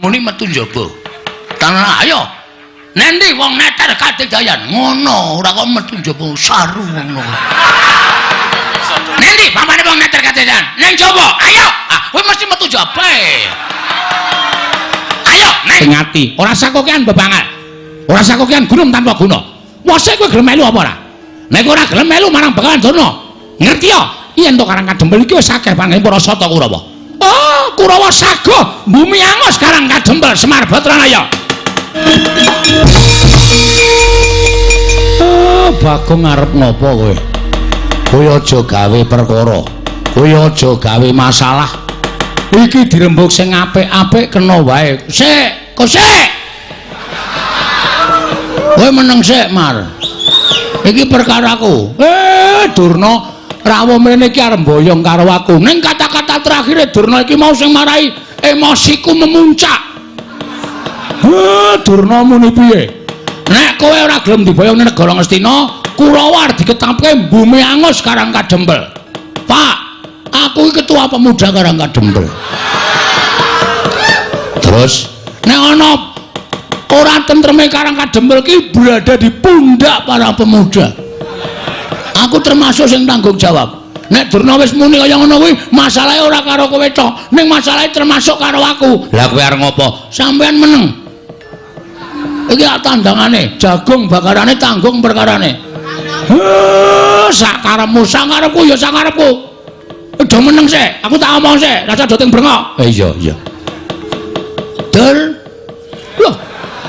Muni metu njaba. Tanah ayo. Nendi wong neter kadegayan ngono, ora kok metu njaba saru ngono. Nendi pamane wong neter kadegayan? Neng jaba, ayo. Ah, kowe mesti metu jaba. Ayo, neng ati. Ora sakokean bebangal. Ora sakokean gunung tanpa guna. Mosok kowe gelem melu apa ora? Nek ora gelem melu marang Begawan Durna. Ngerti ya? Yen to Karang Kadempel iki wis akeh pangene para Sata Kurawa. Oh, Kurawa sago bumi angus Karang Kadempel Semar Badranaya. Oh, Bagong arep ngopo kowe? Kowe aja gawe perkara. Kowe aja gawe masalah. Iki dirembug sing apik-apik kena wae. Sik, kok sik. Kowe meneng sik, Mar. Iki perkaraku. Durna rawuh mrene iki arep mboyong karo aku. Ning kata-kata terakhir Durna iki mau sing marai emosiku memuncak. Durna muni piye? Nek kowe ora gelem diboyong ning negara Ngastina, Kurawa arep diketapke bumi angus Karang Kadempel. Pak, aku iki ketua pemuda Karang Kadempel. Terus nek ana ora tentreme Karang Kadempel ki berada di pundak para pemuda. Aku termasuk sing tanggung jawab. Nek Durna wis muni kaya ngono kuwi, masalahe ora karo kowe tok, ning masalahe termasuk karo aku. Lah kowe arep ngopo? Sampeyan meneng. Iki lak tandangane, jagung bakarane tanggung perkarane. Heh, sakarepmu, sakarepku ya sakarepku. Do meneng sik, aku tak omong sik, rasa do teng brengok. Iya, iya. Dur. Loh,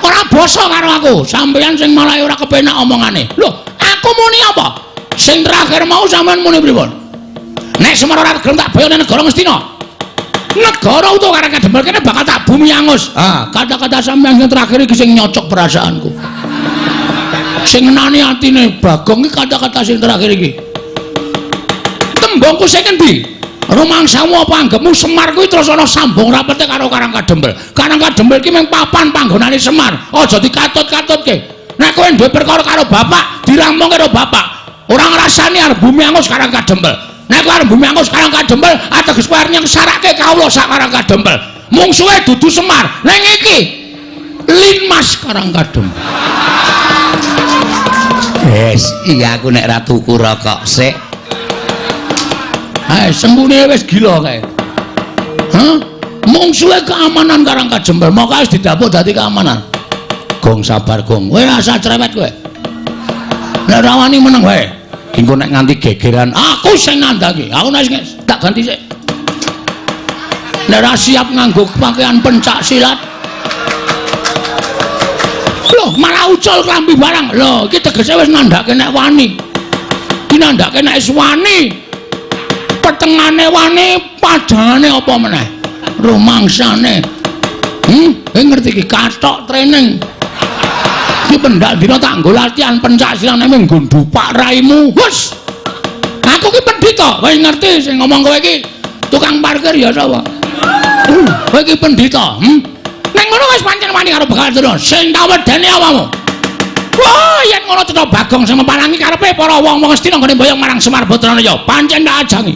ora basa karo aku. Sampeyan sing malah ora kepenak omongane. Loh, aku muni apa? Sing terakhir mau sampeyan muni pripun? Nek Semar ora gelem tak boyong negara Ngastina. Negara utawa Karang Kadempel kene bakal tak bumi angus. Ah, kata-kata sampeyan sing terakhir iki sing nyocok perasaanku. Sing ngenani atine Bagong iki kata-kata sing terakhir iki. Tembungku sing endi? Rumangsamu apa anggepmu Semar kuwi terus ana sambung rapete karo Karang Kadempel. Karang Kadempel iki mung papan panggonane Semar. Aja dikatut-katutke. Nek kowe duwe perkara karo bapak, dirampung karo bapak. Ora ngrasani arep bumi angus Karang Kadempel. Nek kowe arep bumi angus Karang Kadempel, ateges kowe arep nyengsarake kawula sak Karang Kadempel. Mungsuhe dudu Semar, ning iki Linmas Karang Kadempel. Wes, iya aku nek ra tuku rokok sik. Hai, sembune wis gila kae. Hah? Mungsuhe keamanan Karang Kadempel, moko wis didapuk dadi keamanan. Gong sabar, Gong. Kowe rasa cerewet kowe. Nek ora wani meneng wae. Engko nek nganti gegeran, aku sing nandhangi. Aku nek tak ganti sik. Nek ora siap nganggo pakaian pencak silat. Loh, malah ucul klambi barang. Loh, iki tegese wis nandhake nek wani. Iki nandhake nek wis wani. Petengane wani, padhangane apa meneh? Rumangsane. Kowe ngerti iki kathok training. Iki pendak dina tak nggo latihan pencak silat nek nggo ndupak raimu. Hus. Aku ki pendhita, kowe ngerti sing ngomong kowe iki tukang parkir ya sapa? Kowe iki pendhita, Ning ngono wis pancen wani karo Begawan Durna. Sing tak wedeni awakmu. Wah, yen ngono cetha Bagong sing meparangi karepe para wong-wong Ngastina nggone mboyong marang Semar Badranaya. Pancen tak ajangi.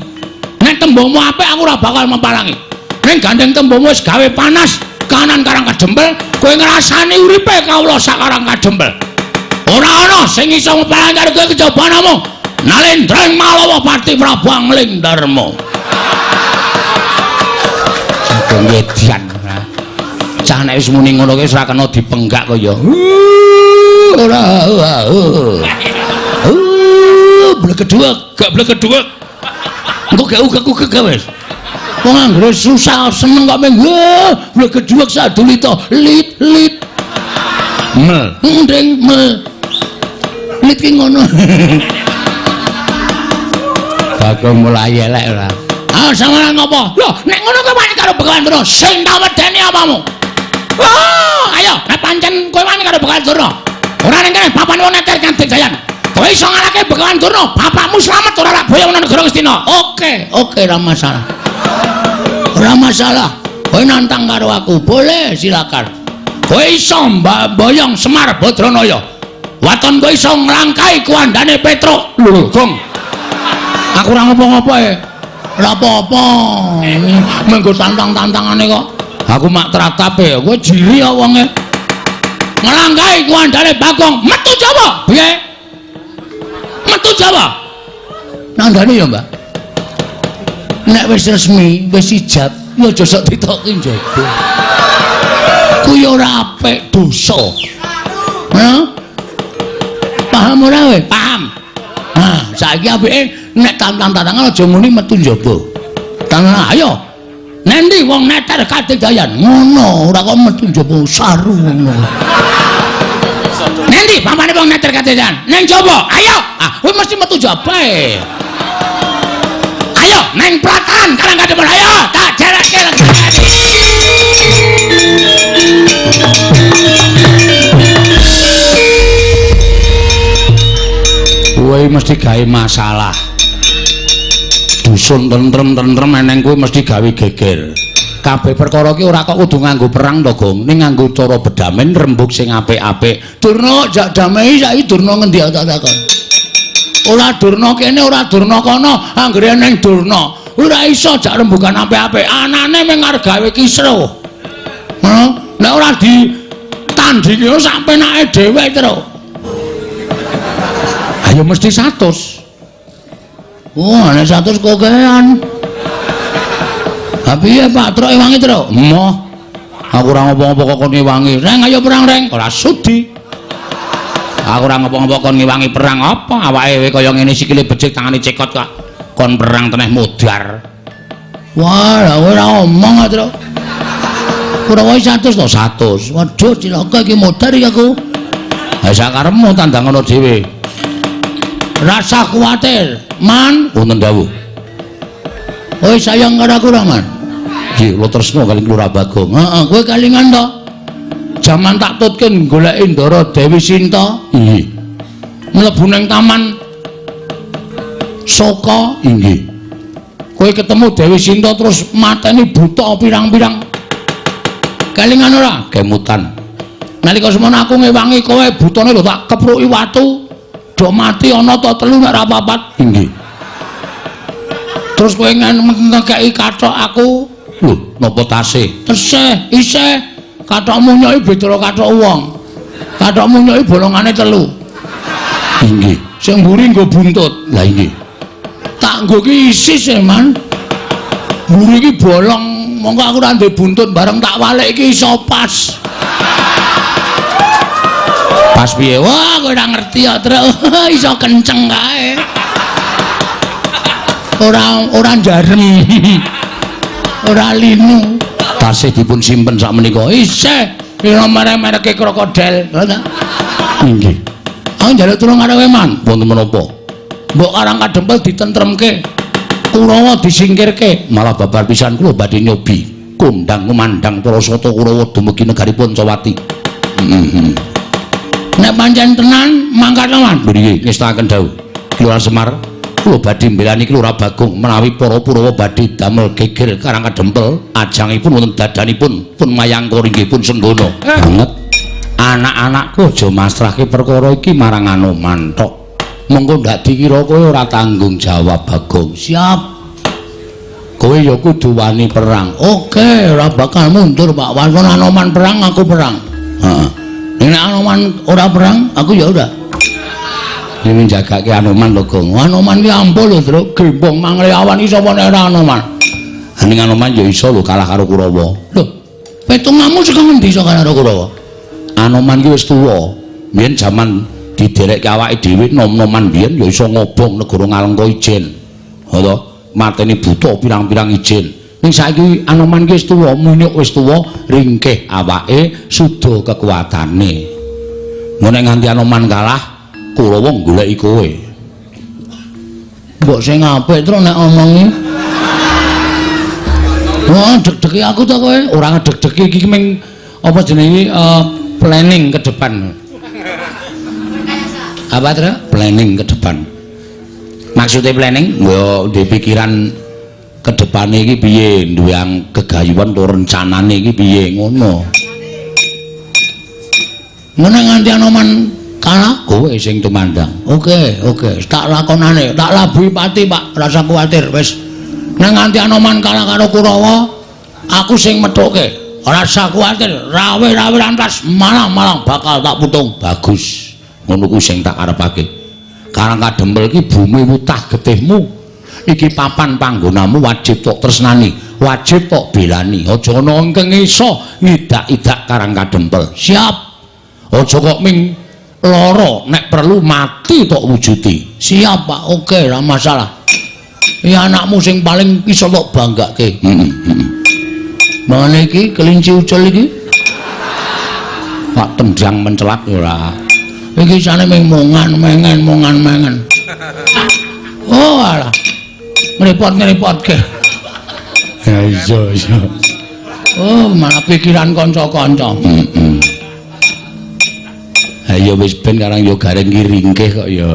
Nek tembungmu apik aku ora bakal meparangi. Ning gandeng tembungmu wis gawe panas kanan Karang Kadempel, kowe ngrasani uripe kawula sak Karang Kadempel. Ora ana sing iso meparangi karo kowe kejaba namung Nalendra ing Malawa Pati Prabu Angling Darma. Bagong edian. Cah nek wis muni ngono kuwi wis ora kena dipenggak kaya. Ora. Blegeduwek, gak blegeduwek. Engko gak ugek-ugek wis. Wong anggere susah seneng kok mung blegeduwek sadulita lit lit. Mel. Nding mel. Lit ki ngono. Bagong mulai elek ora. Ah, sampeyan ngopo? Lho, nek ngono kowe wani karo Begawan Durna, sing tak wedeni apamu? Wah, ayo, nek pancen kowe wani karo Begawan Durna. Ora ning kene papan wong neter nganti jayan. Kowe iso ngalahke Begawan Durna, bapakmu slamet ora lak boyong nang negara Ngastina. Oke, oke, ora masalah. Ora masalah. Kowe nantang karo aku, boleh silakan. Kowe iso mboyong Semar Badranaya. Waton kowe iso nglangkai kuandane Petruk. Lho, Gong. Aku ora ngopo-ngopo e. Ora apa-apa. Menggo tantang-tantangane kok. Aku mak tratape, kowe jiri ya wonge. Nglanggahi kuandane Bagong, metu Jawa. Piye? Metu Jawa. Nandane ya, Mbak. Nek wis resmi, wis ijab, ya aja sok ditoki njaba. Kuwi ora apik, dosa. Hah? Paham ora kowe? Paham. Nah, saiki apike nek tantang-tantangan aja muni metu njaba. Tangan ayo. Nendi wong neter kadedayan ngono, ora kok metu njaba saru ngono. Nendi pamane wong neter kadedayan? Neng njaba, ayo. Ah, kowe mesti metu njaba e. Ayo neng Plataran Karang Kadempel, ayo tak jereke lagi. Kowe mesti gawe masalah. Dusun tentrem-tentrem eneng kowe mesti gawe geger. Kabeh perkara ki ora kok kudu nganggo perang to, Gong. Ning nganggo cara bedamen rembug sing apik-apik. Durna jak damai saiki Durna ngendi tak takon. Ora Durna kene, ora Durna kono, anggere eneng Durna. Ora iso jak rembugan apik-apik. Anane mung arep gawe kisruh. Hah? Nek ora ditandingi sak penake dhewe terus. Ayo mesti 100. Wah, nek 100 kokean. Ha piye Pak Truk ewangi Truk? Emoh. Aku ora ngopo-ngopo kok kon ngewangi. Reng ayo perang Reng. Ora sudi. Aku ora ngopo-ngopo kon ngewangi perang apa? Awake kaya ngene sikile becik tangane cekot kok. Kon perang teneh modar. Wah, lah ora omong Truk. Ora wae 100 to 100. Waduh, cilaka iki modar iki aku. Ha sakarepmu tandang ngono dhewe. Rasa kuwatir, Man. Wonten dawuh. Kowe sayang karo aku ora, Man? Nggih, kula tresna kali Lurah Bagong. Heeh, kowe kalingan to? Jaman tak tutke goleki Ndara Dewi Sinta. Inggih. Mlebu nang taman Soka. Inggih. Kowe ketemu Dewi Sinta terus mateni buta pirang-pirang. Kalingan ora? Kemutan. Nalika semono aku ngewangi kowe butane lho tak kepruki watu. Do mati ana ta telu nek ora papat. Inggih. Terus kowe ngekeki kathok aku. Lho, napa tasih? Tesih, isih. Kathokmu nyoki beda karo kathok wong. Kathokmu nyoki bolongane telu. Inggih. Sing mburi nggo buntut. Lah inggih. Tak nggo ki isis e, Man. Mburi iki bolong, mongko aku ora ndek buntut bareng tak walik iki iso pas. Pas piye? Wah, kowe ora ngerti ya, Truk. Iso kenceng kae. Ora njarem. Ora linu. Tasih dipun simpen sak menika. Isih, pira merek-mereke krokodil. Lha ta? Inggih. Aku njaluk tulung karo kowe, Man. Wonten menapa? Mbok Karang Kadempel ditentremke. Kurawa disingkirke. Malah babar pisan kula badhe nyobi kondang kumandang para sata Kurawa dumugi negari Pancawati. Heeh. Nek pancen tenan mangkat Man. Nggih, ngestakaken dawuh. Lurah Semar, kula badhe mbelani Lurah Bagong menawi para Purawa badhe damel geger Karang Kadempel, ajangipun wonten dadanipun pun mayangkara inggih pun senggana. Banget. Anak-anakku aja masrahke perkara iki marang Anoman tok. Mengko ndak dikira kowe ora tanggung jawab Bagong. Siap. Kowe ya kudu wani perang. Oke, ora bakal mundur Pak. Walaupun Anoman perang, aku perang. Heeh. Nek Anoman ora perang, aku ya ora. Ini njagake Anoman lho, Gong. Anoman ki ampuh lho, Truk. Gembong mangle awan iki sapa nek ora Anoman? Ning Anoman ya iso lho kalah karo Kurawa. Lho, petunganmu saka ngendi iso kalah karo Kurawa? Anoman ki wis tuwa. Biyen jaman diderekke awake dhewe nom-noman biyen ya iso ngobong negara Ngalengka ijen. Ha to, mateni buta pirang-pirang ijen. Ning saiki Anoman ki wis tuwa, munyuk wis tuwa, ringkih awake, suda kekuatane. Mun nek nganti Anoman kalah, Kurawa goleki kowe. Mbok sing apik terus nek omongi. Wah, deg-degi aku to kowe. Ora ngedeg-degi iki ming apa jenenge planning ke depan. Apa terus? Planning ke depan. Maksudnya planning? Yo ndek pikiran ke depane iki piye, duwe kegayuhan utawa rencanane iki piye ngono. Ngono nganti Anoman kalah kowe sing tumandang. Oke, oke, tak lakonane, tak labuhi pati, Pak, rasa kuwatir wis. Nek nganti Anoman kalah karo Kurawa, aku sing methuke. Ora usah kuwatir, rawe-rawe lantas malang-malang bakal tak putung. Bagus. Ngono kuwi sing tak karepake. Karang Kadempel iki bumi wutah getihmu. Iki papan panggonamu wajib tok tresnani, wajib tok belani. Aja ana ingkang iso ngidak-idak Karang Kadempel. Siap. Aja kok ming lara, nek perlu mati tok wujudi. Siap, Pak. Oke, ora masalah. Iki anakmu sing paling iso tok banggake. Heeh, heeh. Mangane iki kelinci ucul iki. Pak tendang mencelat ora. Iki isane ming mongan mengen mongan mengen. Oh alah. Ngrepot-ngrepotke. Ya iya iya. Oh, malah pikiran kanca-kanca. Heeh. Ha ya wis ben karang ya gareng ki ringkih kok ya.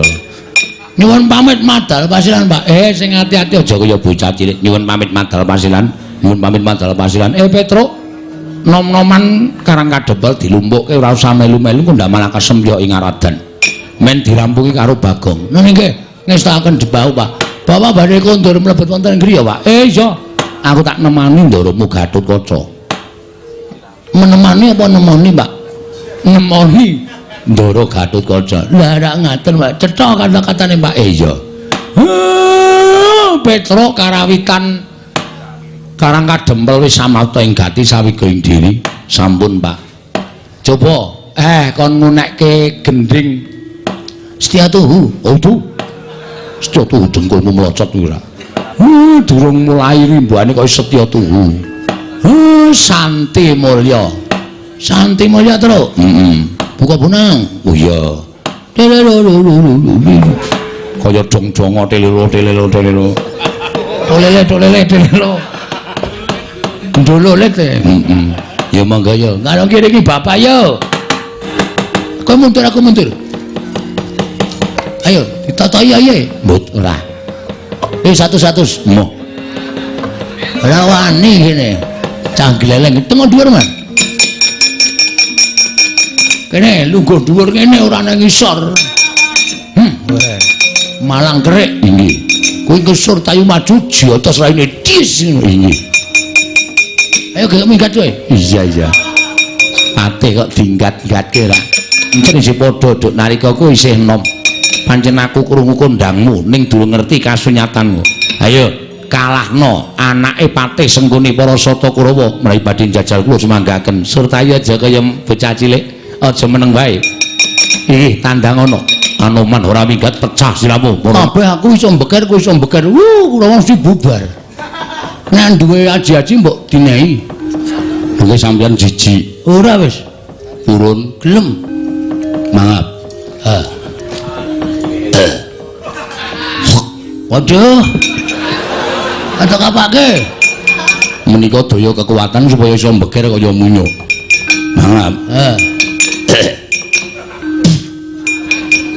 Nyuwun pamit madal pasilan, Pak. Sing ati-ati aja kaya bocah cilik. Nyuwun pamit madal pasilan. Nyuwun pamit madal pasilan. Petruk, nom-noman Karang Kadempel dilumpukke ora usah melu-melu kok ndak malah kesembyok ing aradan. Men dirampungi karo Bagong. Ngono nggih, ngestakaken debau, Pak. Bapak badhe kondur mlebet wonten griya, Pak. Iya. Aku tak nemani ndaramu Gatotkaca. Menemani apa nemoni, Pak? Nemoni ndara Gatotkaca. Lah rak ngaten, Pak. Cetha kata-katane, Pak. Iya. Petruk karawitan Karang Kadempel wis samapta ing gati sawiga ing diri. Sampun, Pak. Coba kon ngunekke gendhing Setya Tuhu. Oh, tuh. Setya Tuhu dengkulmu mlocot kuwi ora. Durung mulai rimbuane kaya Setya Tuhu. Santi Mulya. Santi Mulya, Truk. Heeh. Buka bonang. Oh iya. Kaya dong-dongo telelo telelo telelo. Tolele tolele telelo. Ndololet e. Heeh. Ya monggo ya. Ngarep kene iki bapak yo. Kowe mundur aku mundur. Ayo ditatahi ae. Mbut ora. 100. Moh. Ora wani kene. Cah gleleng tengok dhuwur, Mas. Kene lungguh dhuwur kene ora nang ngisor. Malang kerik inggih. Kuwi kesur tayu maju jotos raine dis ngono inggih. Ayo gek minggat kowe. Iya iya. Patih kok dinggat-gatke ra. Encen isih padha duk nalika ku isih enom. Pancen aku krungu kondangmu ning durung ngerti kasunyatanmu. Ayo kalahno anake Patih Sengkuni para Sata Kurawa menawi badhe njajal kula sumanggaken. Surtayu aja kaya bocah cilik, aja meneng wae. Ih, tandang ana. Anoman ora minggat pecah siramu. Kabeh aku iso mbeker, kowe iso mbeker. Wuh, Kurawa mesti bubar. Nek duwe aji-aji mbok dinehi. Mengke sampeyan jijik. Ora wis. Purun gelem. Mangap. Ha. Waduh. Atok apake? Menika daya kekuatan supaya iso mbeker kaya munyuk. Mangap. Ha.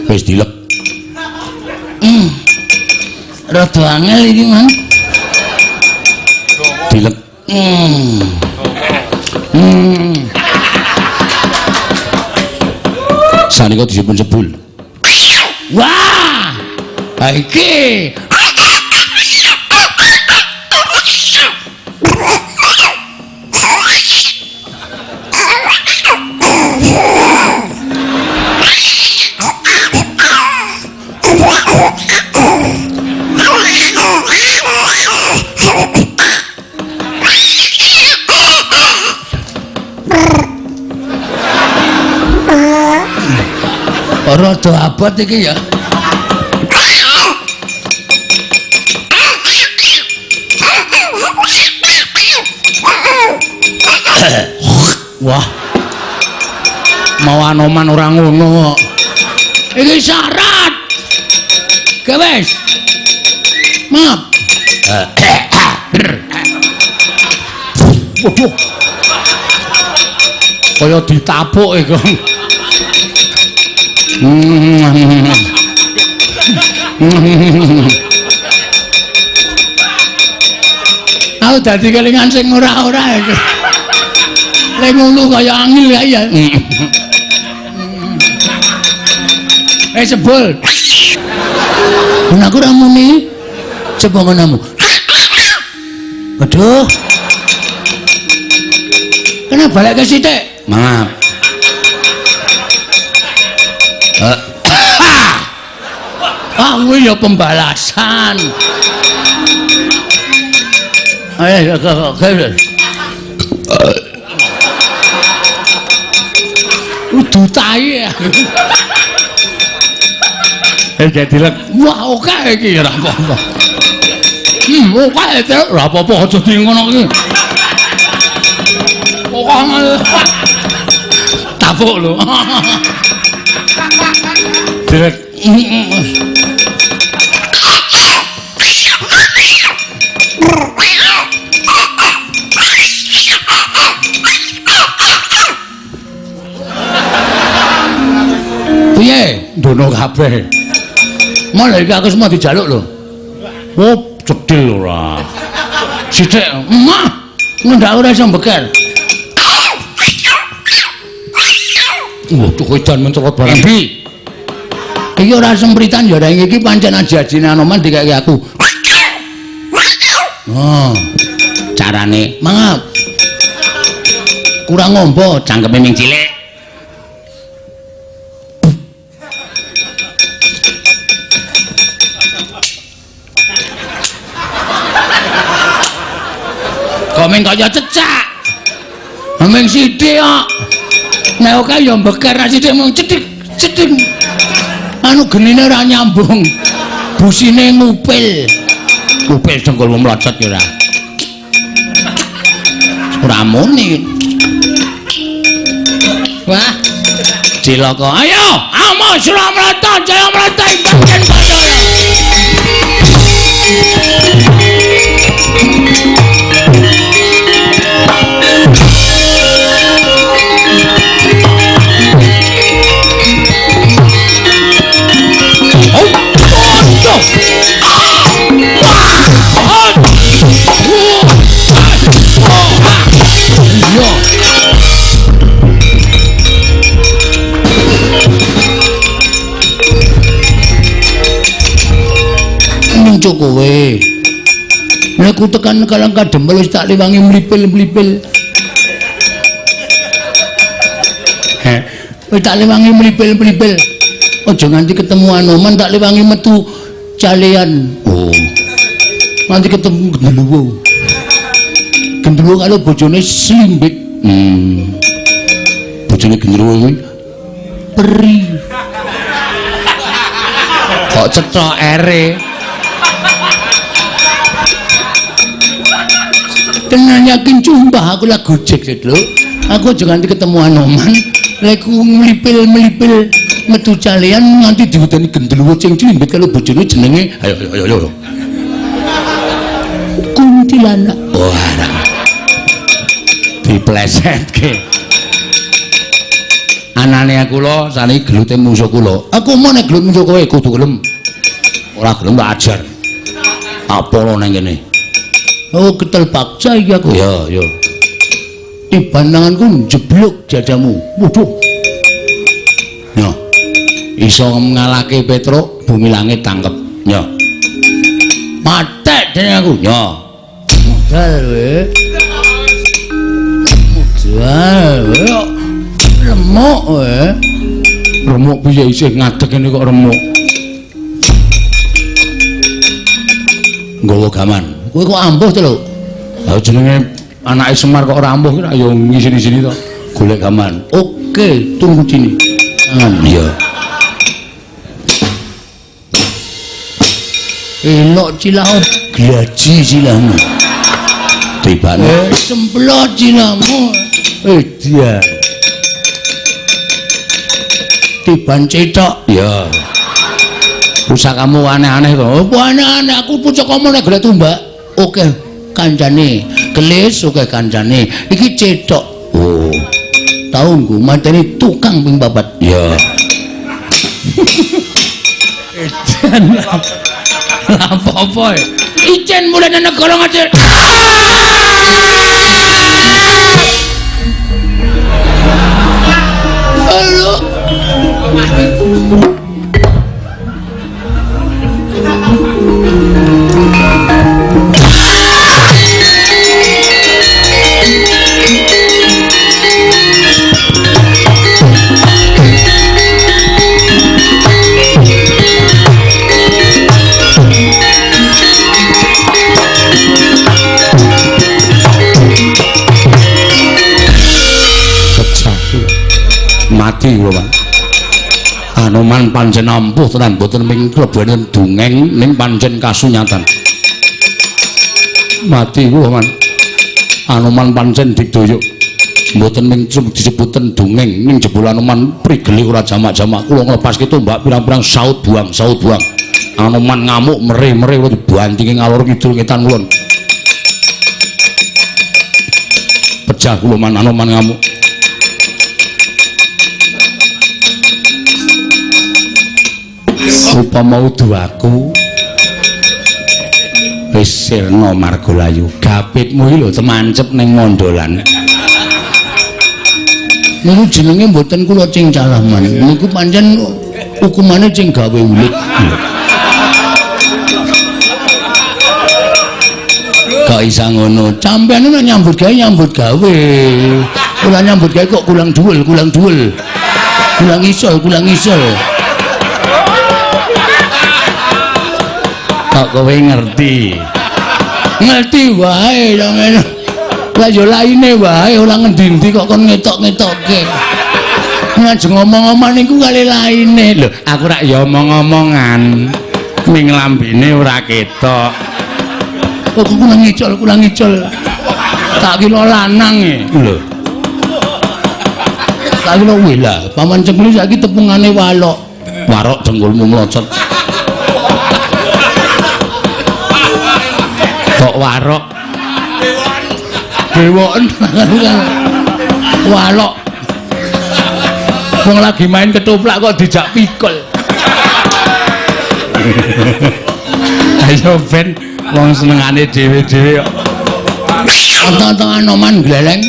Wis dilek. Rada angel iki, Mang. Dilek. Sanika disipun sebul. Wah! Ha iki. Rada abot iki ya. Wah. Mau Anoman ora ngono kok. Iki syarat. Ge wis. Maaf. Waduh. Kaya ditapuk iku. Aku dadi kelingan sing ora-ora iki. Lek ngono kaya angil kae ya. Sebul. Aku ora muni. Coba ngonomu. Waduh. Kene balekke sithik. Maaf. Ah, kuwi ya pembalasan. Ayo, oke. Udu tai. Jadi lek. Wah, oke iki ora apa-apa. Oke, ora apa-apa aja di ngono iki. Oke. Tapuk lho. Dilek. Piye? Ndono kabeh. Malah iki aku semua dijaluk lho. Oh, cedhil ora. Sithik. Emah, ngendak ora iso mbeker. Waduh, edan mencolot barang. Endi? Iki ora sempritan ya reng iki pancen aji-ajine Anoman dikeki aku. Oh. Carane mangap. Kurang ngombo, cangkeme ming cilik. Kok ming kaya cecak. Ming sithik kok. Nek oke ya mbeker ra sithik mung cethik cethik. Anu genine ora nyambung. Busine ngupil. Ngupil dengkulmu mlocot ya ora. Ora muni. Wah. Cilaka. Ayo, amo Suramrata Jaya Mrata ing bagian Bathara. Minco kowe. Nek ku tekan Kalang Kadempel wis tak liwangi mlipil-mlipil. Heh, wis tak liwangi mlipil-mlipil. Aja nganti ketemu Anoman tak liwangi metu calean. Oh. Nganti ketemu Genderuwo. Genderuwo karo bojone Slimbit. Bojone Genderuwo kuwi peri. Kok cethok ere. Tenan yakin sumpah aku lah gojek lho. Aku aja nganti ketemu Anoman, lek ku mlipil-mlipil metu calean nganti diwedeni Genderuwo sing Slimbit karo bojone jenenge ayo ayo ayo. Kuntilanak. Wah, diplesetke. Anane kula saniki gelute mungsuh kula. Aku mau nek gelut mungsuh kowe kudu gelem. Ora gelem tak ajar. Apa lo nang kene? Oh, ketel paksa iki aku. Ya, ya. Tiban tanganku njeblug dadamu. Waduh. Yo. Iso ngalahke Petruk, bumi langit tangkep. Yo. Matek dene aku. Yo. Modal kowe. Modal kowe. Remuk kowe. Remuk piye isih ngadeg kene kok remuk. Nggawa gaman. Kowe kok ampuh to lho? Lah jenenge anake Semar kok ora ampuh ki ya ngisini-sini to. Golek gaman. Oke, tunggu sini. Iya. Elok cilahmu, glaji cilahmu. Tibane semplot cilahmu. Dia. Tiban cethok. Iya. Pusakamu aneh-aneh to. Apa aneh-aneh? Aku pusakamu nek golek tumbak. Oke, kancane. Kelis oke kancane. Iki cethok. Oh. Tau nggo mateni tukang ping 4. Iya. Edan. Lah apa-apa. Ijen mulai nang negara ngajir. Halo. Mati kula, Pak. Anoman pancen ampuh tenan, mboten ming klebone dongeng ning pancen kasunyatan. Mati kula, Man. Anoman pancen digdaya. Mboten ming disebuten dongeng ning jebul Anoman prigele ora jamak-jamak. Kula nglepaske tombak pirang-pirang saut buang, saut buang. Anoman ngamuk mereh-mereh kula dibantingi ngalor ngidul ngetan kulon. Pecah kula, Man, Anoman ngamuk. Upama udu aku wis sirna margalayu, gapitmu iki lho temancep ning mondolan. Niku jenenge mboten kula cingcalah, Man. Niku pancen hukumane sing gawe ulit. Kok isa ngono? Sampeyan nek nyambut gawe nyambut gawe. Ora nyambut gawe kok kulang dhuwul, kulang dhuwul. Kulang isol, kulang isol. Kok kowe ngerti? Ngerti wae sampeyan. Lah ya laine wae ora ngendi-endi kok kon ngetok-ngetokke. Ngajeng ngomong-omong niku kali laine. Lho, aku rak ya omong-omongan. Ning lambene ora ketok. Kok kurang ngicol, kurang ngicol. Tak kira lanang e. Lho. Tak kira kuwi lah, paman cengkul saiki tepungane walok. Warok dengkulmu mlocot. Kok warok? Dewoken walok. Wong lagi main ketoprak kok dijak pikul. Ayo ben wong senengane dhewe-dhewe kok. Antang Anoman gleleng.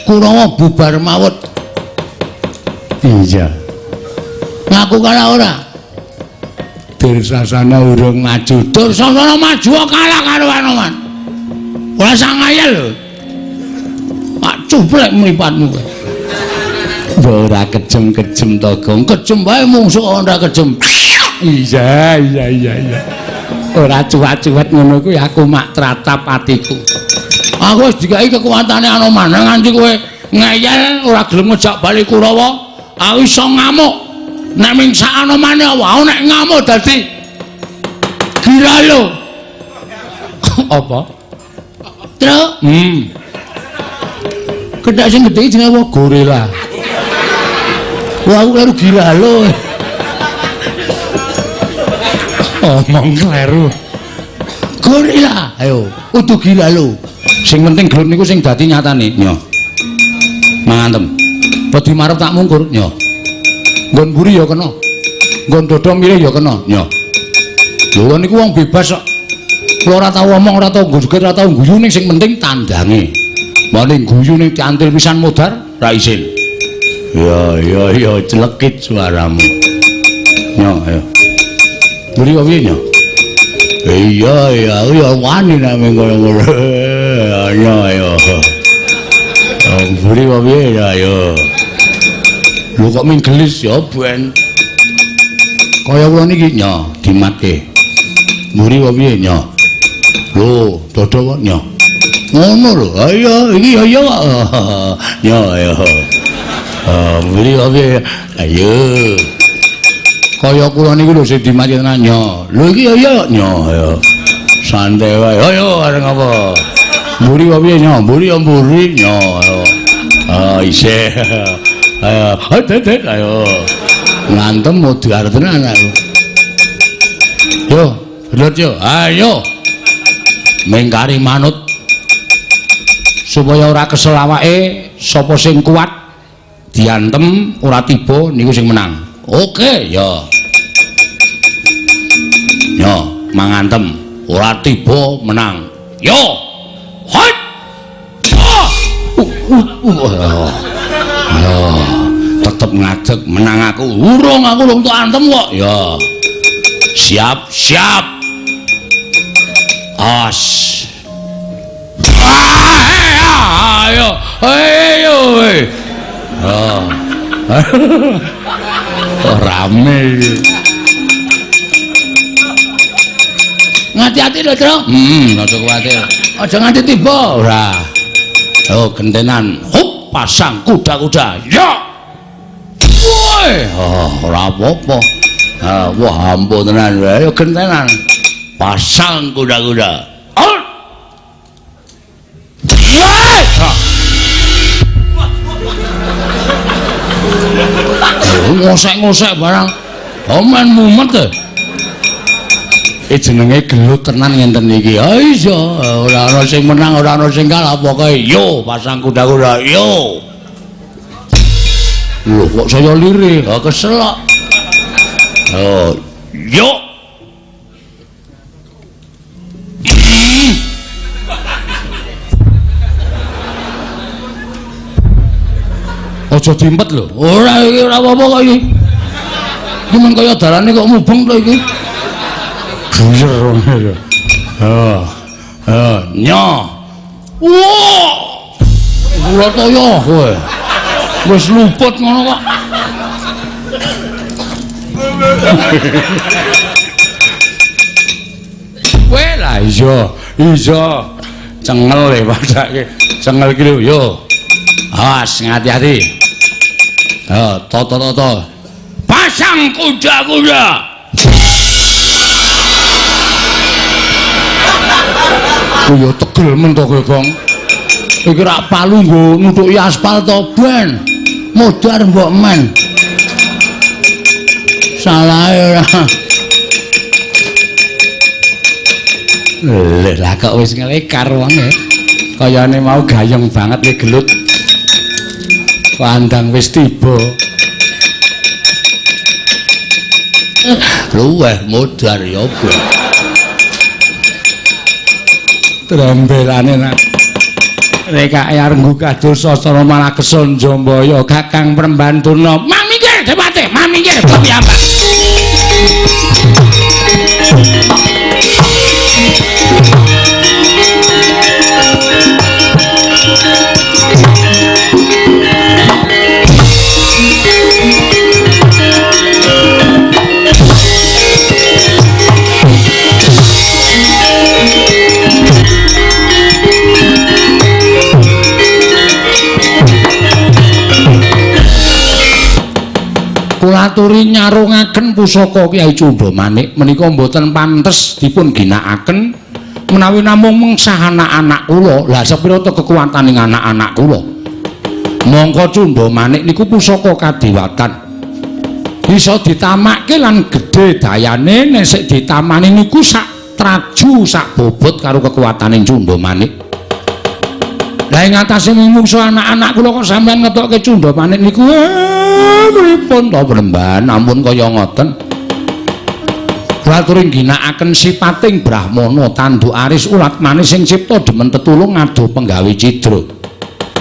Kurawa bubar mawut. Iya. Ngaku kalah ora? Dursasana urung maju. Dursasana maju kalah karo Anoman. Ora sangayel lho. Pak cuplek mripatmu kowe. Ora kejem-kejem to, Gong. Kejem wae mungsuh ora kejem. Iya, iya, iya, iya. Ora cuwat-cuwat ngono kuwi aku mak tratap atiku. Aku wis dikai kekuatane Anoman nganti kowe ngeyel ora gelem ngejak bali Kurawa, aku iso ngamuk. Nek ming sak Anomane apa? Aku nek ngamuk dadi giralo. Apa? Truk. Kedak sing gedhe jenenge apa? Gorila. Wah, aku kleru giralo. Omong kleru. Gorila. Ayo, udu giralo. Sing penting gelut niku sing dadi nyatane. Nyo. Mangantem. Wedi marep tak mungkur. Nyo. Nggon mburi ya kena. Nggon dada mirih ya kena. Nyo. Lho niku wong bebas kok. Kula ora tau omong, ora tau joget, ora tau guyu ning sing penting tandange. Mane guyu ning cantil pisan modar ra isin. Ya ya ya celekit suaramu. Nyo, ayo. Mburi kok piye nyo? Iya iya aku ya wani nek ngono-ngono. Nyo ayo. Mburi kok piye ya ayo. Lho kok ming gelis ya ben. Kaya kula niki nyo dimatke. Mburi kok piye nyo? Lho, dada kok nyo. Ngono lho. Ayo iki ya kok. Nyo ayo. Mburi kok piye? Ayo. Kaya kula niku lho sing dimatke tenan nyo. Lho iki ya nyo ayo. Santai wae. Ayo areng apa? Mburi kok piye nyo? Mburi ya mburi nyo ayo. Ah isih. Ayo, ayo, ayo. Ngantem modar tenan aku. Yo, belut yo. Ayo. Mengkari manut supaya ora kesel awake, sapa sing kuat diantem ora tiba niku sing menang. Oke, yo. Yo, mangantem ora tiba menang. Yo. Hot. Ayo, tetep ngadeg menang aku. Urung aku urung tok antem kok. Ya. Siap, siap. As. Ayo, ayo. Oh. Oh, rame iki. Ngati-ati lho, Truk. Aja kuwatir. Aja nganti tiba. Ora. Oh, gentenan. Hup, pasang kuda-kuda. Ya. Weh, oh, ora apa-apa. Ah, wah ampun tenan wae, gentenan. Pasang kuda-kuda. Out. Wah! Ngosek-ngosek barang. Omen mumet e. Jenenge gelut tenan ngenten iki. Ha iya, ora ana sing menang, ora ana sing kalah, pokoke yo pasang kuda-kuda, yo. Lho kok saya lirih, ha kesel kok. Oh, yo. Aja dimpet lho. Ora iki ora apa-apa kok iki. Iki men kaya dalane kok mubeng to iki. Buyer ngono. Ha. Ha, nyo. Wah. Kula toyo kowe. Wis luput ngono kok. Kowe lah iya, iya. Cengel e padake. Cengel iki lho, yo. Awas, hati-hati. Ha, toto-toto. Pasang kuda-kuda. Kuwi tegel men to kowe, Gong. Iki rak palu nggo nutuki aspal to, ben. Modar mbok men. Salah ora. Lha lah kok wis ngelekar wonge. Kayane mau gayeng banget le gelut. Pandang wis tiba. Luweh modar ya, Ben. Trembelane nak rekake arep nggukados sastra malah kesun Jambaya Kakang Prembantuna. Mamingkir Dewate, mamingkir piyambak. Kula aturi nyarungaken pusaka Kyai Cundhamanik menika mboten pantes dipun ginakaken menawi namung mengsah anak-anak kula. Lah sepira to kekuwataning anak-anak kula? Mongko Cundhamanik niku pusaka kadewatan. Bisa ditamakke lan gedhe dayane nek sik ditamani niku sak traju sak bobot karo kekuwataning Cundhamanik. Lah ing atase mungsu anak-anak kula kok sampeyan ngetokke Cundhamanik niku pripun to Bremban ampun kaya ngoten. Kula aturi ngginakaken sipating brahmana tanduk aris ulat manis sing cipta demen tetulung ngado penggawe cidra.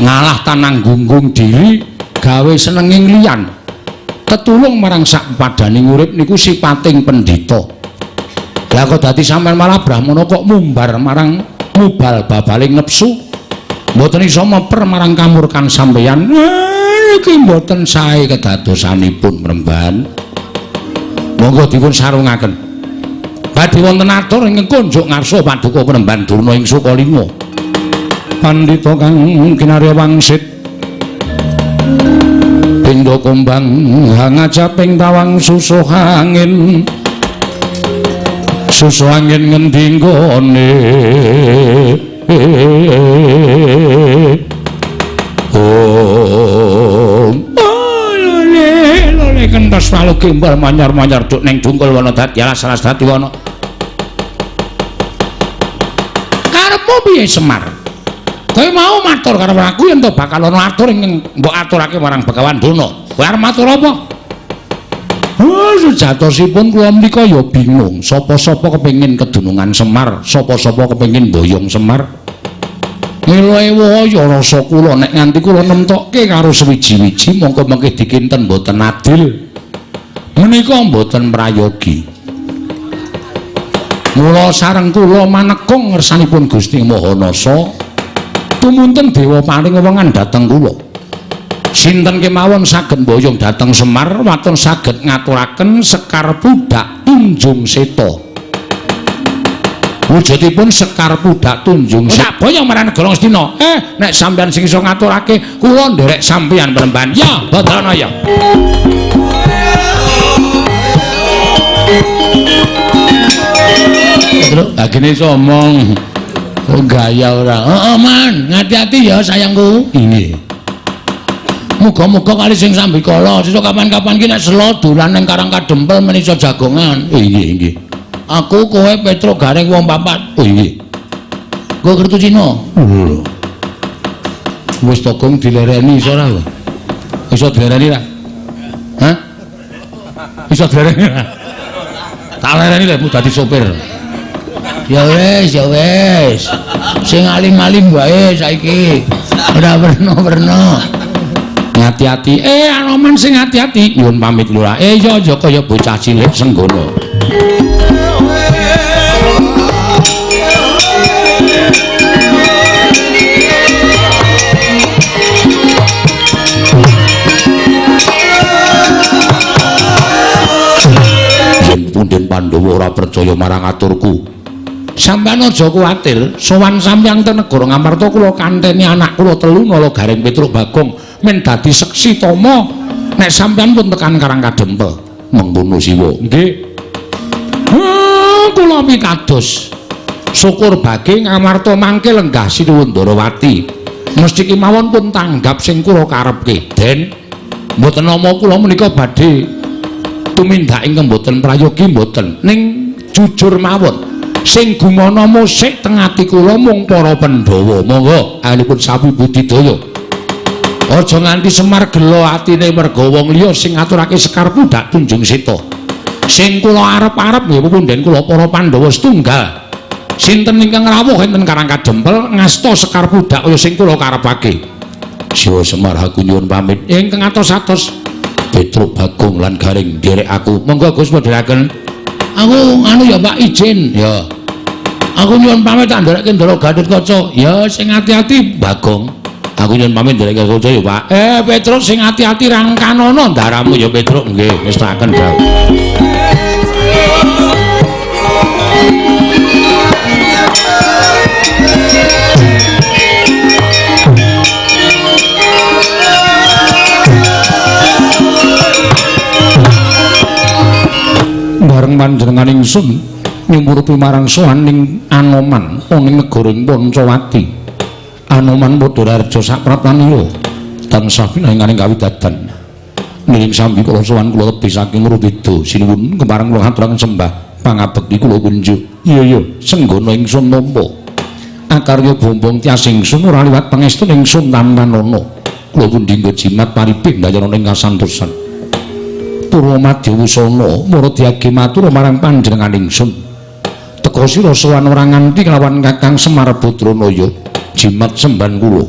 Ngalah tanang gunggung diri gawe senenging liyan. Tetulung marang sak padaning urip niku sipating pendhita. Lah kok dadi sampeyan malah brahmana kok mumbar marang mubal babaling nepsu. Mboten iso meper marang kamurkan sampeyan. Iki mboten sae kedadosanipun Mremban. Monggo dipun sarungaken. Badhe wonten atur ingkang kunjuk ngarsa paduka Mremban Durna ing Sukalima. Pandhita kang kinarya wangsit pindha kumbang hangajaping tawang susuh angin. Susuh angin ngendi nggone? Om lole lole kentos walu gembal manyar-manyar duk ning dungkul wana dadi alas alas dadi wana. Karepmu piye Semar? Kowe mau matur karo aku yen to bakal ana atur ing mbok aturake marang Begawan Durna. Kowe arep matur apa? Oh, sejatosipun kula menika ya bingung. Sapa-sapa kepengin kedunungan Semar, sapa-sapa kepengin boyong Semar. Ngewa-ewa ya rasa kula nek nganti kula nemtokke karo sewiji-wiji mongko mengke dikinten mboten adil. Menika mboten prayogi. Mula sareng kula manekung ngersanipun Gusti Maha Nasa, tumunten dewa paring wewengan dhateng kula. Sinten kemawon saged mboyong dhateng Semar waton saged ngaturaken Sekar Pudak Tunjung Seta. Wujudipun Sekar Pudak Tunjung Seta. Tak boyong marang negara Ngastina. Nek sampeyan sing iso ngaturake kula nderek sampeyan Mremban. Ya, Badanaya. Terus lagine iso omong. Oh gaya ora. Heeh, Man, ngati-ati ya sayangku. Nggih. Muga-muga kali sing sambikala, sesuk kapan-kapan ki nek selo dolan ning Karang Kadempel men iso jagongan. Nggih, nggih. Aku kowe Petruk Gareng wong papat. Oh nggih. Nggo kertu Cina. Lho. Wis to Gong dilereni iso ora? Iso dilereni ra? Hah? Iso dilereni ra? Tak lereni lek dadi sopir. Ya wis, ya wis. Sing alim-alim wae saiki. Ora werna-werna. Ngati-ati. Anoman sing ati-ati. Nyuwun pamit lurah. Ya aja kaya bocah cilik senggono. Yen punden Pandhawa ora percaya marang aturku. Sampeyan aja kuwatir, sowan sampeyan teng negara Ngamarta kula kanteni anak kula telu Nala Gareng Petruk Bagong men dadi seksi tama nek sampeyan pun tekan Karang Kadempel. Mengkono Siwa. Nggih. Kula pitados. Syukur bagi Ngamarta mangke lenggah Sinuwun Ndarawati. Mesti kemawon pun tanggap sing kula karepke. Den, mboten nama kula menika badhe tumindak ingkang mboten prayogi mboten. Ning jujur mawon. Sing gumana musik teng ati kula mung para Pandhawa. Monggo anipun sapi budidaya. Aja nganti Semar gelo atine merga wong liya sing ngaturake Sekar Pundhak Tunjung Seta. Sing kula arep-arep nggih punden kula para Pandhawa setunggal. Sinten ingkang rawuh enten Karang Kadempel ngasta Sekar Pundhak kaya sing kula karepake. Siwa Semar aku nyuwun pamit. Ingkang atos-atos Petruk Bagong lan Gareng nderek aku. Monggo Gus padheraken. Aku anu ya Pak izin ya. Aku nyuwun pamit tak nderekke Ndara Gatotkaca. Ya sing ati-ati Bagong. Aku nyuwun pamit nderekke Gatotkaca ya Pak. Petruk sing ati-ati rangkanono ndaramu ya Petruk. Nggih, wis tak kendhau. Bareng panjenengan ingsun nyumurupi marang sowan ning Anoman ana ing negara Pancawati. Anoman padha raja sapraptanira tansah pinanganing kawidadan. Niring sambi kula sowan kula tebih saking Rubeda sinuwun kepareng kula aturaken sembah pangabekti kula kunjuk. Iya iya senggono ingsun nampa. Akarya bombong tias ingsun ora liwat pangestu ingsun tampanana. Kula pundi nggo jimat paripih ndayana ing kasantosan. Purwa madya wusana mara diage matur marang panjenengan ingsun. Teka sira sowan ora nganti kelawan Kakang Semar Badranaya jimat semban kula.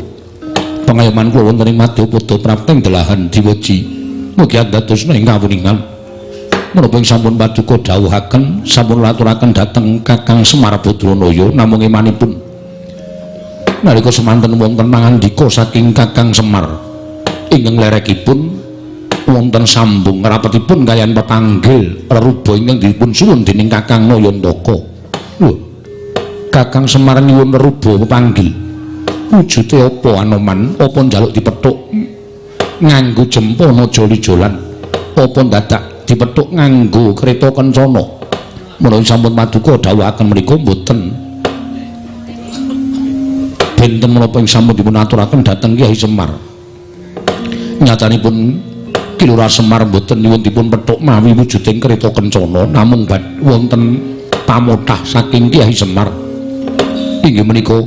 Pangayoman kula wonten ing madyapada prapting delahan diweji. Mugi andadosna ing kawuningan. Menapa ing sampun paduka dawuhaken sampun laturaken dhateng Kakang Semar Badranaya namung emanipun nalika semanten wonten pangandika saking Kakang Semar ingkang lerekipun wonten sambung ngrapetipun kaliyan pepanggil reruba ingkang dipun suwun dening Kakang Nayantaka. Lho, Kakang Semar nyuwun reruba pepanggil. Wujude apa Anoman? Apa njaluk dipethuk nganggo jempana joli-jolan? Apa dadak dipethuk nganggo kreta kencana? Menawi sampun paduka dawuhaken menika mboten. Benten menapa ing sampun dipun aturaken dhateng Kyai Semar. Nyatanipun Ki Lurah Semar mboten nyuwun dipun pethuk mawi wujuding kreta kencana namung wonten pamothah saking Kyai Semar. Inggih menika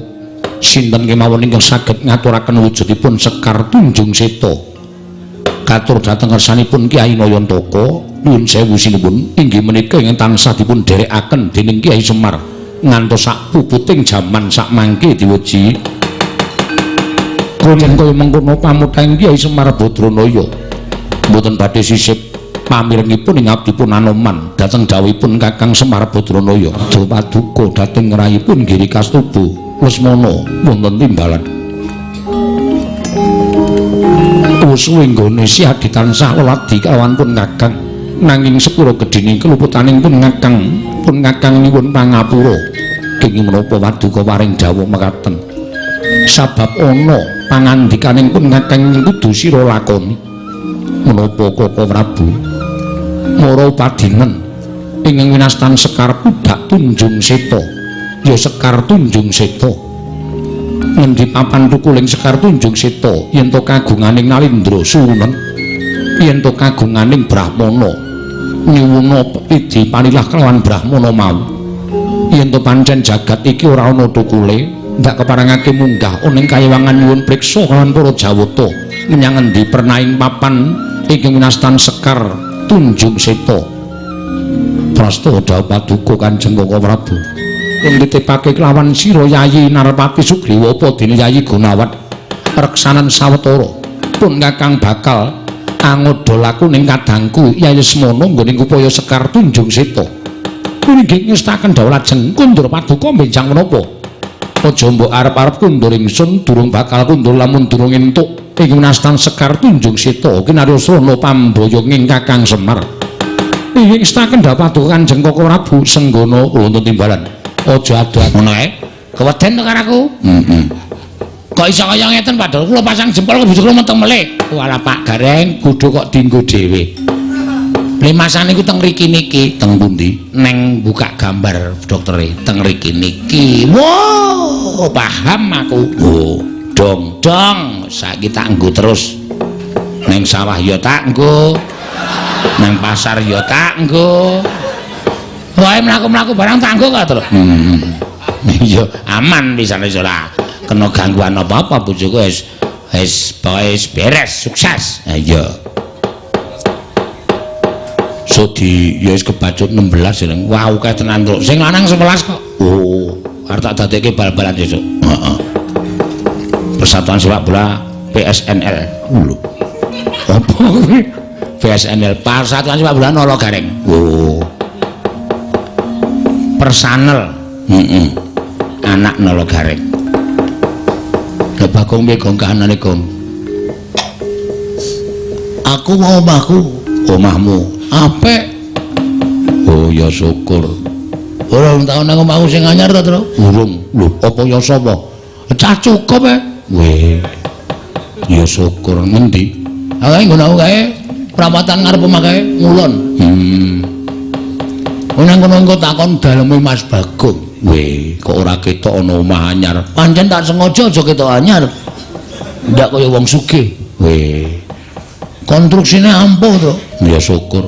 sinten kemawon ingkang saged ngaturaken wujudipun Sekar Tunjung Seta. Katur dhateng kersanipun Kyai Nayantaka nyuwun sewu sinuwun inggih menika ingkang tansah dipun dherekaken dening Kyai Semar ngantos sak puputing jaman sak mangke diweji. Krojen kaya mengkono pamothahing Kyai Semar Badranaya. Mboten badhe sisip pamirengipun ing abdipun Anoman dhateng dawuhipun Kakang Semar Badranaya. Paduka dhateng rayipun Giri Kastuba Lesmana wonten timbalan. Wusu nggone Siadi tansah leladi kalawan pun Kakang nanging sepura gedhene keluputaning pun Kakang nyuwun pangapura. Kenging menapa paduka paring dawuh mekaten. Sabab ana pangandikaning pun Kakang kudu sira lakoni. Menapa Koko Prabu mara upadinen Ingkang winastan Sekar Pudak Tunjung Seta. Ya Sekar Tunjung Seta. Ngendi papan tukuling Sekar Tunjung Seta yen to kagunganing Nalindra suwunen, yen to kagunganing Brahmana nyuwuna pidi panilah kelawan Brahmana mau. Yen to pancen jagat iki ora ana tukule, ndak keparengake munggah ana ing kayewangan nyuwun priksa kelawan para Jawata menyang endi pernaing papan ingkang winastan Sekar Tunjung Seta. Prasta dawuh paduka Kanjeng Kaka Prabu. Pun ditipake kelawan sira Yayi Narpati Sugriwa apa dene Yayi Gunawat reksanan sawetara pun kakang bakal angoda laku ning kadangku Yayi Semana nggone upaya Sekar Tunjung Seta. Inggih ngestaken dawuh lajeng kundur paduka benjang menapa? Aja mbok arep-arep kundur ingsun durung bakal kundur lamun durung entuk ing winastan Sekar Tunjung Seta kinarya srana pamboyonging Kakang Semar. Inggih ngestaken dawuh paduka Kanjeng Kaka Prabu senggana wonten timbalan. Aja adu ngono kae. Keweden to karo aku? Heeh. Kok iso kaya ngeten padahal kula pasang jempol bojo kula meteng melih. Walah Pak Gareng, kudu kok dienggo dhewe. Limasan niku teng mriki niki, teng pundi? Neng buka gambar doktere teng mriki niki. Wow, paham aku. Oh, dong dong, saiki tak nggo terus. Neng sawah ya tak nggo. Neng pasar ya tak nggo. Wae mlaku-mlaku barang tak nggo kok terus. Iya, aman pisan wis ora kena gangguan apa-apa bojoku wis wis wis beres, sukses. Ha iya. So di ya wis kebacut 16 ya. Wah, akeh tenan, Truk. Sing lanang 11 kok. Oh, arep tak dadekke bal-balan sesuk. Heeh. Persatuan Sepak Bola PSNL. Lho. Apa kuwi? PSNL, Persatuan Sepak Bola Nala Gareng. Oh. Personel. Heeh. Anak Nala Gareng. Lha Bagong piye Gong kahanane Gong? Aku mau omahku. Omahmu apik. Oh ya syukur. Ora tau nang omahku sing anyar ta, Tru? Urung. Lho, apa ya sapa? Cah cukup e. Weh. Ya syukur ngendi? Ae nggon aku kae perawatan ngarep omah kae ngulon. Nang kono engko takon daleme Mas Bagong. Weh, kok ora ketok ana omah anyar. Pancen tak sengaja aja ketok anyar. Ndak kaya wong sugih. Weh. Konstruksine ampuh to. Ya syukur.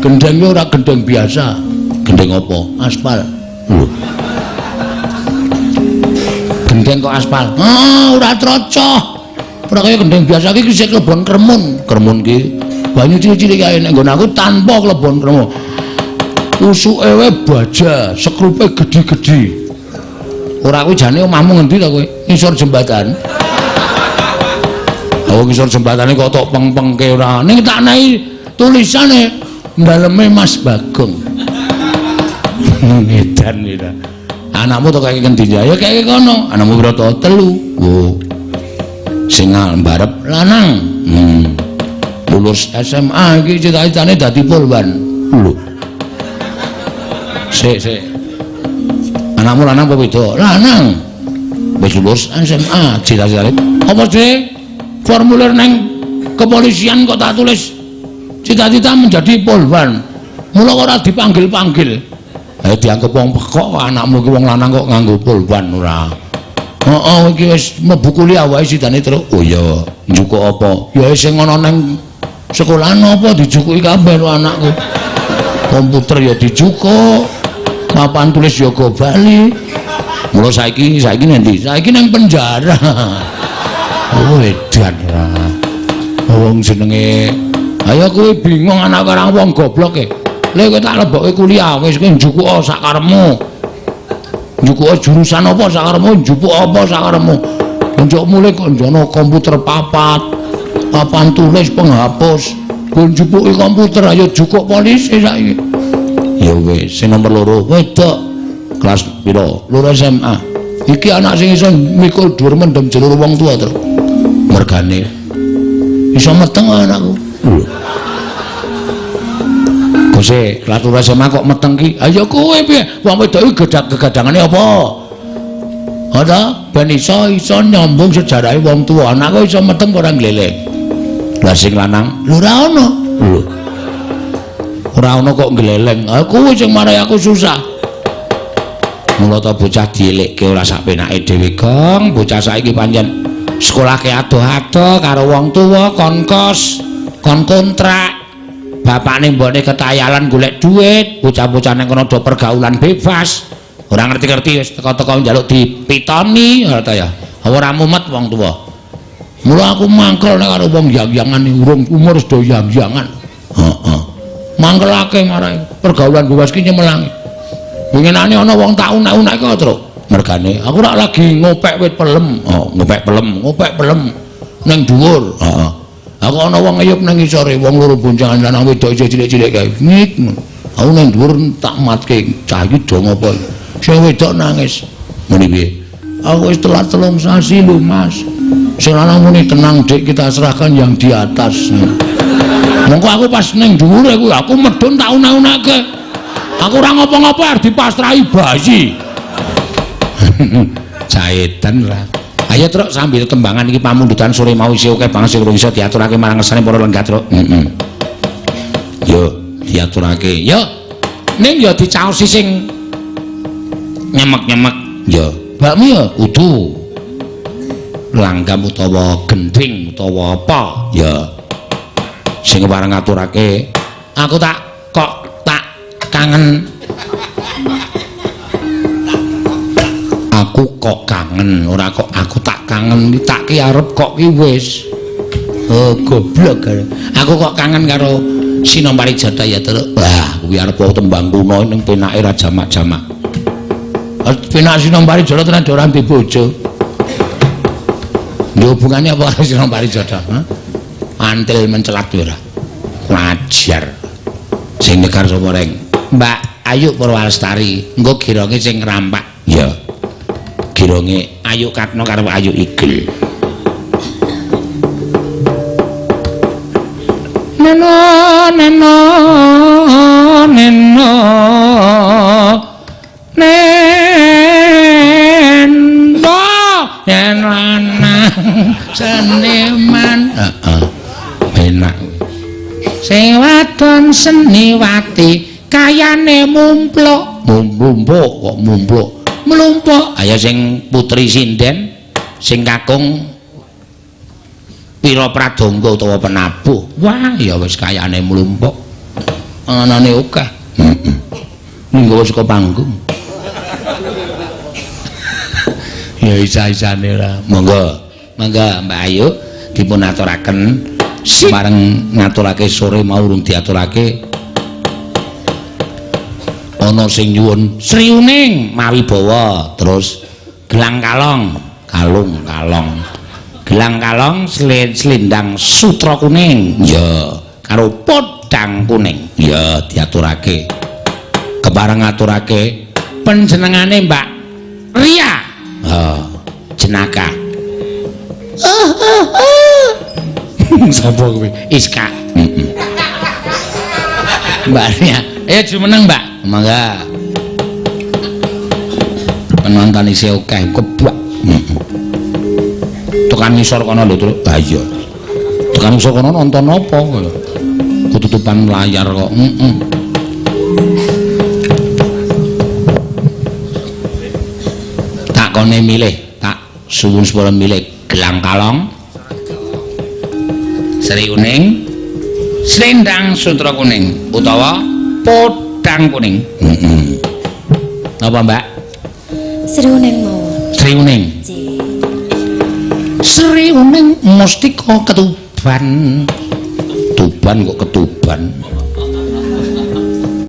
Gendenge ora gendeng biasa. Gendeng apa? Aspal. Lho. Gendeng kok aspal? Ah, ora trocoh. Ora kaya gendeng biasa iki isih klebon kremun. Kremun ki banyu cilik-cilik kae nek nggon aku tanpa klebon kremun. Usuke wae baja, sekrupe gedhi-gedhi. Ora kuwi jane omahmu ngendi ta kowe? Ngisor jembatan. Oh, ngisor jembatane kok tok peng-pengke ora. Ning tak nahi tulisane daleme Mas Bagong. Edan iki. Anakmu to kaya ngendi ya? Ya kaya kono. Anakmu pira to? 3. Oh. Sing mbarep lanang. Lulus SMA iki cita-citane dadi polwan. Lho. Sik, sik. Anakmu lanang apa wedok? Lanang. Wis lulus SMA, cita-citane apa sih? Formulir neng kepolisian kok tak tulis cita-cita menjadi polwan. Mula ora dipanggil-panggil. Dianggep wong pekok anakmu ki wong lanang kok nganggo polwan ora. Heeh, iki wis mlebu kuliah wae sidane terus. Oh iya, njukuk apa? Ya sing ana neng sekolahan apa dijukuki kabeh lho anakku. Komputer ya dijukuk, papan tulis ya go bali. Mula saiki ngendi? Saiki nang penjara. Oh edan ra. Wong jenenge ayo kowe bingung anak orang wong goblok e. Lha kowe tak lebokke kuliah wis kowe njukuko sak karepmu. Njukuko jurusan apa sak karepmu, njupuk apa sak karepmu. Njuk mulih kok njono komputer papat, papan tulis penghapus. Kowe njupuki komputer ayo jukuk polisi saiki. Ya wis, sing nomor 2 wedok kelas pira? 2 SMA. Iki anak sing iso mikul dhuwur mendem jero wong tua terus. Mergane iso meteng anakku. Lho. Gose, kelas 2 SMA kok meteng ki? Ayo kowe piye? Wong wedok iki gegadangane apa? Ora ben iso nyambung sejarahe wong tua. Anakku iso meteng ora ngleleh. Lah sing lanang? Lho ora ono. Lho. Ora ana kok gleleng. Aku sing marai aku susah. Mula ta bocah dielekke ora sak penake dhewe, Gong. Bocah saiki pancen sekolahke adoh-adoh karo wong tuwa, kon kos, kon kontrak. Bapakne mbokne ketayalan golek duit, bocah-bocah nang kono do pergaulan bebas. Ora ngerti-ngerti wis teko-teko njaluk dipitoni, ora ta ya. Ora mumet wong tuwa. Mula aku mangkel nek karo wong yang-yangan urung umur wis do yang-yangan. Heeh. Mangkelake marai pergaulan bebas ki nyemelangi. Winginane ana wong tak unek-unek kok, Truk. Mergane aku rak lagi ngopek wit pelem. Oh, ngopek pelem, ngopek pelem ning dhuwur. Heeh. Aku ana wong ngeyup ning ngisore, wong loro boncengan lanang wedok cilik-cilik kae. Ngik. Aku ning dhuwur tak matke, cah iki do ngopo. Sing wedok nangis. Muni piye? Aku wis telat 3 sasi lho, Mas. Sing lanang muni tenang, Dik, kita serahkan yang di atas. Mongko aku pas ning dhuwur iku aku medhun tak unek-unekke. Aku ora ngopo-ngopo arep dipasrahi bayi. Jaedan lah. Ayo Truk sambil tembangan iki pamundutan sore mau isih akeh banget sing urung iso diaturake marang ngersane para lenggah, Truk. Heeh. Yo diaturake. Yo. Ning yo dicaosi sing nyemek-nyemek. Yo. Bakmi yo udu. Langgam utawa gending utawa apa? Ya. Sing wareng ngaturake, aku tak kok tak kangen. Aku kok kangen, ora kok aku tak kangen, tak ki arep kok ki wis. Oh, goblok. Aku kok kangen karo Sinom Parijata ya, Truk. Wah, kuwi arep tembang kuno ning penake ra jamak-jamak. Penak Sinom Parijata tenan ora ndek bojo. Lho hubungane apa karo Sinom Parijata? Hah? Antil mencelat ora. Wajar. Sing nyegar sapa reng? Mbak Ayu Purwalestari, engko gironge sing ngrampak. Ya. Gironge Ayu Katno karo Ayu Igel. Neno neno neno neno yen lanang seniman. Heeh. Enak. Sing wadon seniwati kayane mumpluk. Mumpluk kok mumpluk. Mlumpuk. Ayo sing putri sinden sing kakung pira pradangga utawa penabuh. Wah, ya wis kayane mlumpuk. Anane akeh. Heeh. Minggu saka panggung. Ya isa-isane ora. Monggo. Monggo Mbak Ayu dipun aturaken bareng ngaturake sore mau urung diaturake. Ana sing nyuwun Sri Uning mawi bawa, terus gelang kalong, kalung kalong. Gelang kalong selendang sutra kuning. Ya, karo podang kuning. Ya, diaturake. Kepareng ngaturake panjenengane Mbak Ria. Oh, jenaka. Sapa kowe? Iska. Heeh. Mbak Ria. Ayo jumeneng, Mbak. Mangga. Penonton isih akeh kebak. Heeh. Tekan ngisor kono lho, Truk. Ha iya. Tekan ngisor kono nonton apa kowe? Ketutupan layar kok. Heeh. Tak kone milih, tak suwun sepuluh milih gelang kalong, Sri Uning, selendang sutra kuning utawa podang kuning. Heeh. Napa, Mbak? Sri Uning mawon. Sri Uning. Sri Uning mustika Ketuban. Tuban kok Ketuban.